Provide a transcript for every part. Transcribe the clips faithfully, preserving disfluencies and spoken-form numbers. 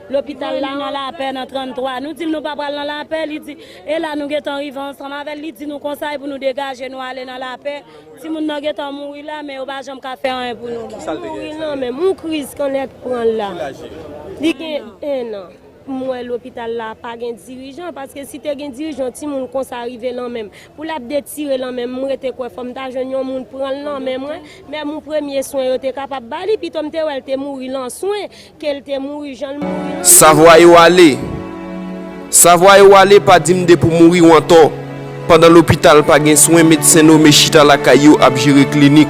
Lopital la nan lapè nan tranntwa. Nou di l nou pa pral nan lapè, li di, e la nou gentan rive ansanm avè l, li di nou konsa e pou nou degaje nou ale nan lapè. Timoun nan gentan mouri la, men yo pa janm ka fè anyen pou nou. Mouri nan menm, yon kriz kannèt pran l la. Li gen en an. M wè lopital la pa gen dirijan, paske si te gen dirijan, timoun konsa rive nan menm. Pou l ap detire nan menm, m rete kwè fò m ta jwenn yon moun pran l nan men mwen, menm yon premye swen yo te kapab ba li, pito m te wè l te mouri nan swen, ke l te mouri jan l mouri nan. Savwa yo ale. Savwa yo ale pa di m depi w mouri w antò. Pandan lopital pa gen swen, medsen nome chita lakay yo ap jere klinik.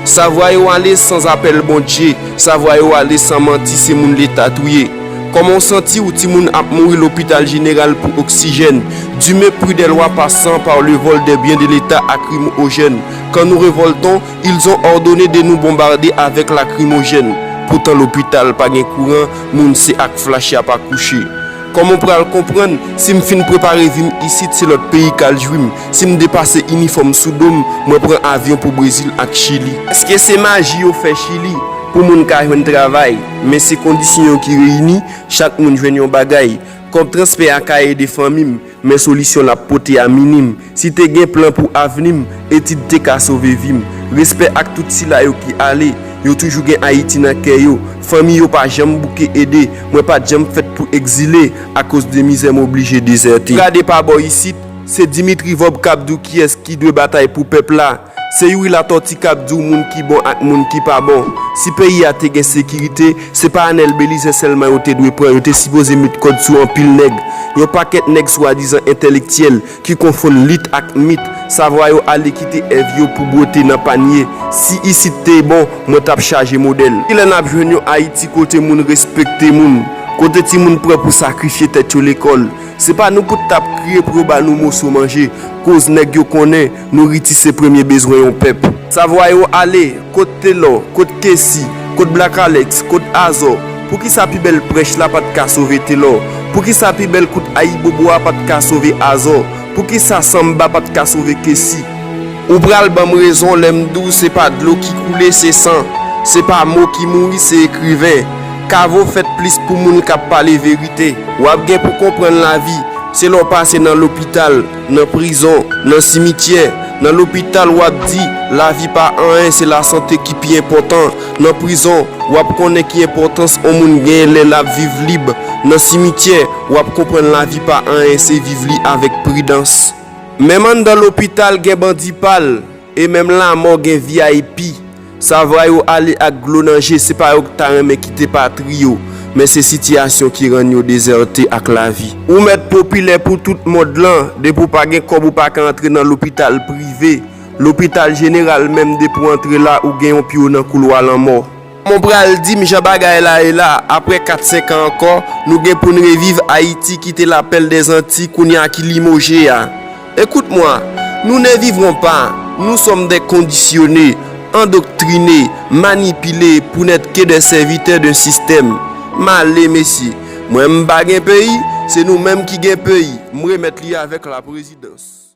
Savwa yo ale san apèl Bondye, savwa yo ale san manti, se moun Leta touye. Kòman w santi w, timoun ap mouri lopital jeneral pou oksijèn? Du mépris des lois passant par le vol des biens de l'État lacrymogène. Quand nous révoltons, ils ont ordonné de nous bombarder avec lacrymogène. Poutan lopital pa gen kouran, moun se ak flach y ap akouche. Kòman w pral konprann si m fin prepare vi m isit, se lòt peyi k al jwi m? Si m depase inifòm sou do m, mwen pran avyon pou Brezil ak Chili. Èske se maji yo fè Chili pou moun ka jwenn travay? Men se kondisyon yo ki reyini, chak moun jwenn yon bagay. Kòb transpè a ka ede fanmi m, men solisyon l ap pote a minim. Si te gen plan pou avni m, etid te ka sove vi m. Respè ak tout sila yo ki ale. Yo toujou gen Ayiti nan kè yo. Fanmi yo pa janm bouke ede. Mwen pa t janm fèt pou egzile. Akoz de mizè m oblije dezète. Gade pa bò isit, se Dimitri Vorbe k ap di w kiyès ki dwe batay pou pèp la. Se Youri Latòti k ap di w moun ki bon ak moun ki pa bon. Si peyi a te gen sekirite, se pa Anèl Belize sèlman yo te dwe pran, yo te sipoze met kòd sou anpil nèg. Yon pakèt nèg swadizan entèlektyèl ki konfonn lit ak mit, savwa yo ale kite èv yo pou bwote nan panye. Si isit te bon, mwen t ap chaje modèl. Kilè n ap jwenn yon Ayiti kote moun respekte moun, kote timoun prè pou sakrifye tèt yo lekòl? Se pa nou pou t ap kriye pou yo ba nou moso manje, koz nèg yo konnen nouriti se premye bezwen yon pèp. Savwa yo ale, kot Telò, kot Kesi, kot Black Alex, kot Azò? Poukisa pi bèl prèch la pa t ka sove Telò? Poukisa pi bèl kout Ayibobo a pa t ka sove Azò? Poukisa sanmba pa t ka sove Kesi? Ou pral ban m rezon lè m di w se pa dlo ki koule, se san. Se pa mo ki mouri, se ekriven. Kavo fèt plis pou moun k ap pale verite. W ap gen pou konprann lavi, se lè w pase nan lopital, nan prizon, nan simityè. Nan lopital, w ap di, lavi pa anyen, se lasante ki pi enpòtan. Nan prizon, w ap konnen ki enpòtans on moun genyen lè l ap viv lib. Nan simityè, w ap konprann lavi pa anyen, se viv li avèk pridans. Menm anndan lopital gen bandi pa l, e menm lanmò gen V I P. Savwa yo ale ak dlo nan je, se pa yo k ta renmen kite patri yo, men se sitiyasyon ki rann yo dezète ak lavi. Ou mèt popilè pou tout mond lan, depi w pa gen kòb ou pa ka antre nan lopital prive. Lopital jeneral menm, depi w antre la, ou gen yon pye w nan koulwa lanmò. Kòman w pral di m jan bagay la ye la, apre kat senk an ankò, nou gen pou n reviv Ayiti ki te lapèl dèzantiy, kounye a ki limoje a? Écoute-moi, nous ne vivrons pas, nous sommes des conditionnés, endoctrinés, manipulés pour n'être que des serviteurs d'un système. M ale, mesye. Mwen, m pa gen peyi, se nou menm ki gen peyi. M remèt li avèk laprezidans.